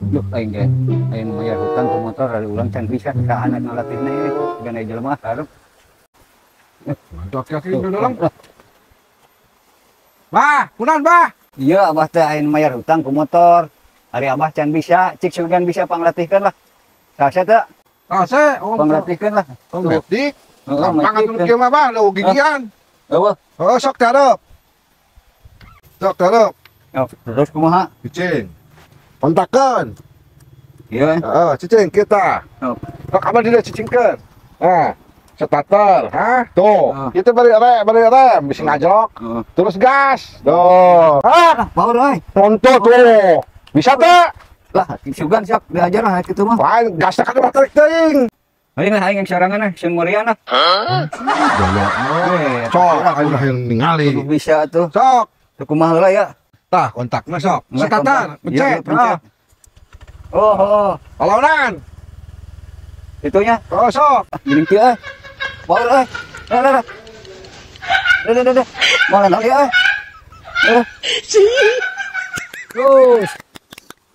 Duh, aing ge aing mayar hutang ku motor ari urang can bisa ka anak ngalatihna ieu gana jelema hareup. Aki-aki nolong. Bah, kunaon bah? Iya, abah teh aing mayar hutang ku motor. Ari abah can bisa, cik sugan bisa panglatihkeun lah. Sasa teh? Sasa, oh, panglatihkeun lah. Oh, metik. Gampang atuh kieu mah bah, leuh gigian. Eueuh. Heuh, sok tareup. Sok tareup. Terus kumaha? Cicing. Kontakkeun. Iya. Heeh, cicing kita. Sok abah dina cicingkeun. Nah, starter, ha? Tuh, itu bari rem, bisa ngajlok. Terus gas. Tuh. Hah? Power euy. Contoh tuh. Bisa teh? Lah, sugan sok diajar lah kitu mah. Wah, gasna kan ulah tarik teuing. Aing lah aing yang sorangan ah, sieun murian ah. Hah? Sok, aing ulah yang ningali. Kudu bisa tuh. Sok. Teu kumaha heula ya. Tah, kontakna sok. Starter, pencet. Oh, oh. Palaunan. Itunya. Oh, sok. Geuning kieu euy. Power euy. Dah, dah, dah. Dah, dah, dah. Moal naon ieu euy. Terus.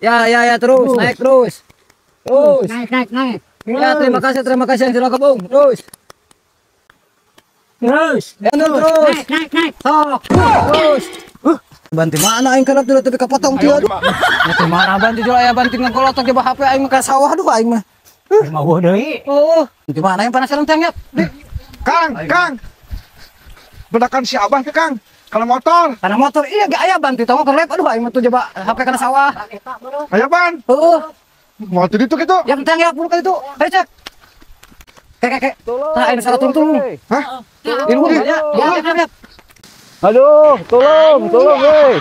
Ya, ya, ya, terus, naik terus. Terus. Naik, naik, naik. Ya, terima kasih yang sudah gabung. Terus. Terus. Ya, terus. Naik, naik, naik. Sok. Terus. Banting mana aing kana tuh tapi kapotong kieu. Ya teh mana banting jual aya banting ngagolotok di HP aing mah ka sawah duh aing mah. Mau deui. Oh, di mana yang penasaran teh nyap? Kang, Kang. Bedakan si Abah teh, Kang. Kalau motor. Karena motor iya ge aya banting tong kerlep aduh aing mah tuh coba HP kana sawah. Aya ban. Heeh. Motor itu gitu. Yang teh nyap bulu itu. Ayo cek. Kek kek. Tah aing salah tungtung. Hah? Di luhur nya. Ya, ya, ya. Aduh, tolong, tolong, woi.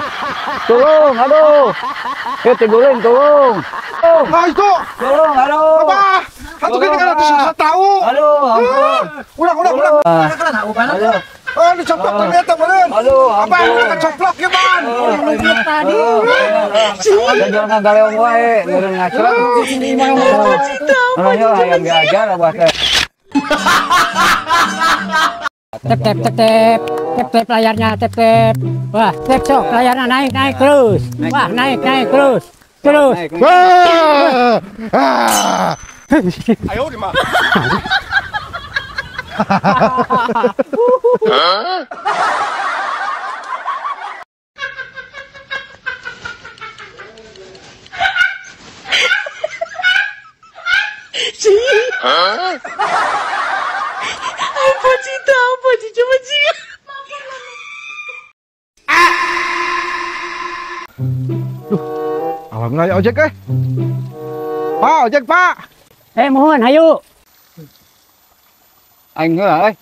Tolong, aduh. Eh, tiguling, tolong. Ah, itu. Tolong, aduh. Abah, satu gini kan harus tahu. Aduh, ampun. Ulang, ulang, ulang. Aduh. Oh, dicoplok ternyata, beureun. Aduh, ampun. Abah, coplok ya, Ban. Tadi. Jangan ngagaleong wae, meureun ngacrot. Ayo, hayang diajar abah teh. Tep tep tep tep. Tep tep layarnya, tep tep. Wah, tep sok layarnya naik naik terus. Wah, naik naik terus. Terus. Ayo di mana? Apa cinta, apa coba cinta. Duh, alhamdulillah ya ojek eh. Pak, ojek Pak. Eh, mohon, ayo. Aing heula euy.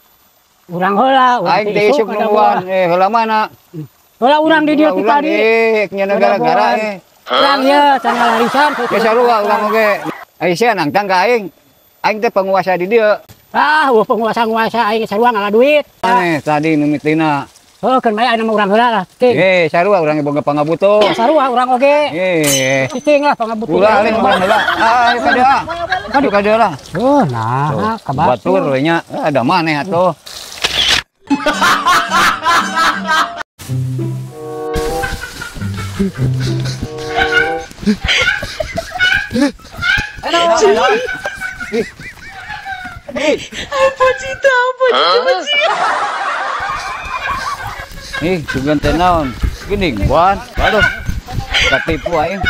Urang heula, urang aing teh isuk nungguan. Eh, heula mana? Heula urang di dieu ti tadi. Eh, nya gara-gara eh. Urang ieu can ngalarisan. Ya sarua urang oge. Ai sia nangtang ka aing. Aing teh penguasa di dieu. Ah, eueuh penguasa-nguasa aing sarua ngala duit. Aneh tadi mimitina. Oh, keun bae ayeuna mah urang heula lah. Cing. Eh, sarua urang boga pangabutuh. Sarua urang oge. Eh. Cicing lah pangabutuh. Ulah alih urang heula. Ah, ayo ka dieu ah. Aduh ka dieu lah. Oh, nah, ka batur we nya. Ada maneh atuh. Apa cinta, apa cinta. Ih, sugan teh naon? Geuning, buan. Aduh. Katipu aing.